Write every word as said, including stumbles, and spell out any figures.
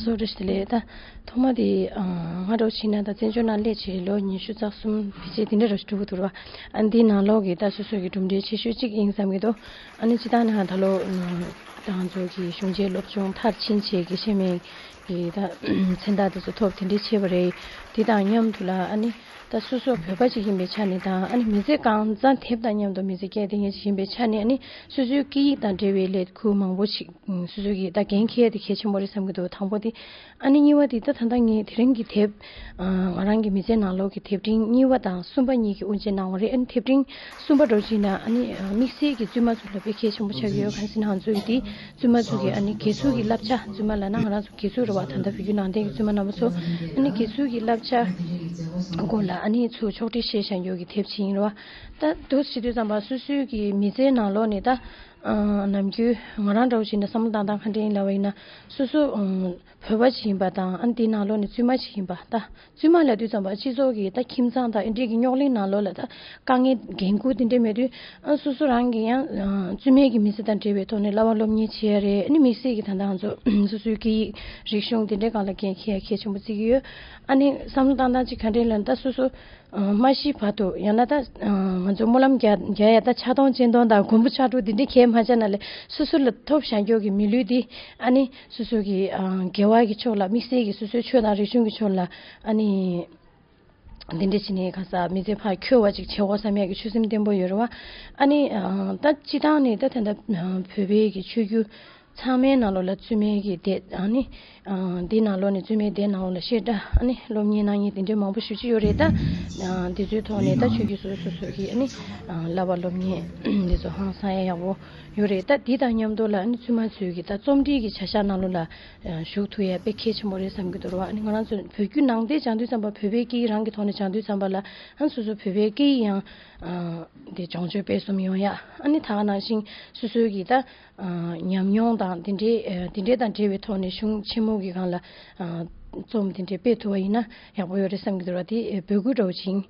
བཟོ་འདྲ་ཞིག་ལས་ད་ཐོག་མ་དེ་ང་འདྲ་བོ་ཕྱིན་ན་ད་བཙན་བྱོལ་ནང་སླེབས་བྱས་ལོ་ཉི་ཤུ་རྩ་གསུམ་ཕལ་ཆེར་དེ་འདྲ་འདྲ་ཞིག་འགྲོ་གི་འདུག་ར། ཨ་འདི་ནང་ལོགས་ཀྱི་ད་སོ་སོ་གི་གྲུབ་འབྲས་ཆེ་ཤོས་གཅིག་ཡིན་བསམ་གྱི་འདུག་ཨ་ནི་སྤྱིར་བཏང་ནས་ད་ལོ་ད་ང་ཚོ་གི་གཞུང་འབྲེལ་སློབ་སྦྱོང་མཐར་ཕྱིན་བྱས་དགེ་བཤེས་མའི་གི་ད་མཚན་རྟགས་དེ་ཚོ་ཐོབ་དེ་འདྲས་བྱས་པ་རེད། དེ་དང་མཉམ་དུ་ལ་ཨ་ནི་ད་སོ་སོ་བོད་པ་ཅིག་ཡིན་པའི་ཆ་ནས་དང་ཨ་ནི་མི་ཚེ་གང་ཙམ་དེབ་དང་མཉམ་དུ་མི་ཚེ་སྐྱེལ་བསྡད་མཁན་ཅིག་ཡིན་པའི་ཆ་ནས་ཨ་ནི་སོ་སོའི་སྐད་ཡིག་དང་འབྲེལ་བའི་ལས་འགུལ་མང་པོ་ཞིག་སོ་སོ་གི་ད་འགན་འཁྱེར་དེ་གལ་ཆེན་པོ་རེད་བསམ་གྱི་འདུག་དང་པོ་དེ། ཨ་ནི་གཉིས་པ་དེ་ད་ད་ལྟ་ངས་དེ་རིང་གི་དེབ་ང་རང་གི་མི་ཚེའི་ནང་ལོགས་ཀྱི་དེབ་ཕྲེང་གཉིས་པ་དང་གསུམ་པ་གཉིས་ཀྱི་དབུ་འབྱེད་གནང་བ་རེད། ཨ་ནི་དེབ་ཕྲེང་གསུམ་པ་འདྲ་བོ་ཅིག་ན་ཨ་ནི་དམིགས་བསལ་གྱི་བཙུན་མ་ཚོ་ལ་དཔེ་གལ་ཆེན་པོ་ཆགས་ཀྱི་ཡོད། གང་ཟེར་ན་ང་ཚོ་གི་དེ་བཙུན་མ་ཚོ་གི་ཨ་ནི་དགེ་ཚུལ་གྱི་བསླབ་བྱ། བཙུན་མ་ལབ་ན་ང་རང་ཚོ་དགེ་ཚུལ་རེད་བ། ད་ལྟ་བོད་བརྒྱུད་ནང་བསྟན་གྱི་བཙུན་མ་རྣམ་པ་ཚོ་ཨ་ནི་དགེ་ཚུལ་གྱི་བསླབ་བྱ་སྐོར་ལ་ཨ་ནི་ཚུར་ཕྱོགས་སྒྲིག་བྱས་བཞག་ཡོད་ཀྱི་དེབ་ཅིག་ཡིན་རེད་བ། ད་འདུག་བྱེད་དུས་ཙམ་པ་སོ་སོའི་གི་མི་ཚེའི་ནང་ལོགས་ནས་ད་ནམ་རྒྱུན་ང་རང་འདྲ་བོ་ཞིག་ན་བསམ་བློ་བཏང་སྟངས་ག་འདྲ་ཡིན་ལབ་པ་ཡིན་ན་སོ་སོ་བོད་པ་ཞིག་ཡིན་པ་དང་ཨ་ནི་དེའི་ནང་ལོགས་ནས་བཙུན་མ་ཞིག་ཡིན་པ། ད་བཙུན་མ་ལབ་དུས་ཙམ་པ་སྤྱི་ཚོགས་ཀྱི་ད་ཁྱིམ་ཚང་དང་ཨེ་འདྲས་ཀྱི་རྙོག་གླེང་ནང་ལོགས་ལ་ད་དཀའ་ངལ་འགན་ཁུར་དེ་འདྲས་མེད་དུས་ཨ་སོ་སོ་རང་གི་ཡང་བཙུན་མའི་གི་མི་ཚེ་དང་འབྲེལ་བའི་ཐོག་ནས་བསླབ་པ་སློབ་གཉེར་བྱེད་ཡ་རེད། ཨ་ནི་དམིགས་བསལ་གྱི་ད་ལྟ་ང་ཚོ་སོ་སོའི་སྐད་ཡིག་རིག་གཞུང་དེ་འདྲའི་སྒང་ལ་འགན་འཁྱེར་ཡ་གལ་ཆེན་པོ་བརྩི་གི་ཡོད། ཨ་ནི་བསམ་བློ་བཏང་སྟངས་ཅིག་ག་འདྲས་ལབ་ན་ད་སོ་སོ་མ་ཤི་བར་དུ་ཡང་ན་ད་ང་ཚོ་སྨོན་ལམ་རྒྱག་རྒྱག་ཡ་ད་ཕྱག་སྟོང་སྤྱན་སྟོང་དང་མགོན་པོ་ཕྱག་དྲུག་འདི་འདྲའི་གས་མ་བྱས་ན་ལས་སོ་སོ་ལ་ཐོབ་བཞག་རྒྱུ་གི་མི་ལུས་འདི་ཨ་ནི་སོ་སོ་གི་དགེ་བ་གི་ཕྱོགས་ལ་དམིགས་བསལ་གྱི་སོ་སོའི་ཆོས་དང་རིག་གཞུང་གི་ཕྱོགས་ལ་ཨ་ནི་འདི་འདྲ་བྱས་ནས་ག་ས་མི་ཚེ་ཕར་འཁྱོལ་བ་ཅིག་བྱེད་དགོས་བསམ་ཡ་གི་ཆོད་སེམས་བརྟན་པོ་ཡོད་རེད་བ། ཨ་ནི་ད་སྤྱི་བཏང་ནས་ད་ད་ལྟ་བོད་པའི་གི་ཆོས་བརྒྱུད་ཚང་མའི་ནང་ལོགས་ལ་བཙུན་མའི་གི་སྡེ་ཨ་ནི་འདིའི་ནང་ལོགས་ནས་བཙུན་མའི་སྡེ་ནང་ལོགས་ལ་བཤད་གྲྭ་ཨ་ནི་སློབ་གཉེར་གནང་མཁན་དེ་འདྲའི་མང་པོ་ཞེ་ཅིག་ཡོད་རེད། ད་འདི་ཚོའི་ཐོག་ནས་ད་ཆོས་བརྒྱུད་སོ་སོ་སོ་སོ་གི་ཨ་ནི་བསླབ་པ་སློབ་གཉེར་འདི་ཚོ་ཧང་སང་ཡ་ཡག་པོ་ཡོད་རེད། ད་འདི་དང་མཉམ་དུ་ལ་ཨ་ནི་བཙུན་མ་ཚོའི་གི་ད་རྩོམ་སྒྲིག་གི་བྱ་གཞག་ནང་ལོགས་ལ་ཞུགས་ཐུབ་ཡ་དཔེ་གལ་ཆེན་པོ་རེད་བསམ་གྱི་འདུག་ར། ཨ་ནི་ང་རང་ཚོ་བོད་བརྒྱུད་ནང་བསྟན་སྦྱང་དུས་ཙམ་པ་བོད་པའི་སྐད་ཡིག་རང་གི་ཐོག་ནས་སྦྱང་དུས་ཙམ་པ་ལ་ཨ་ནི་སོ་སོ་བོད་པའི་སྐད་ཡིག་ཡང་དེ་སྦྱོང་སྤྱོད་སྤེལ་གསུམ་ཡོང་ཡ། ཨ་ནི་ད་ག་ནང་བཞིན་སོ་སོའི་གི་ད་ཉམས་མྱོང་དང་དེ་འདྲའི་དེ་འདྲའི་དང་འབྲེལ་བའི་ཐོག་ནས་གཞུང་ཆེན་མོ་གི་སྒང་ལ་རྩོམ་དེ་འདྲའི་སྤེལ་ཐུབ་པ་ཡིན་ན་ཡག་པོ་ཡོད་རེད་བསམ་གྱི་འདུག་ར། དེ་འབོད་སྐུལ་འདྲ་བོ་ཅིག་ཡིན།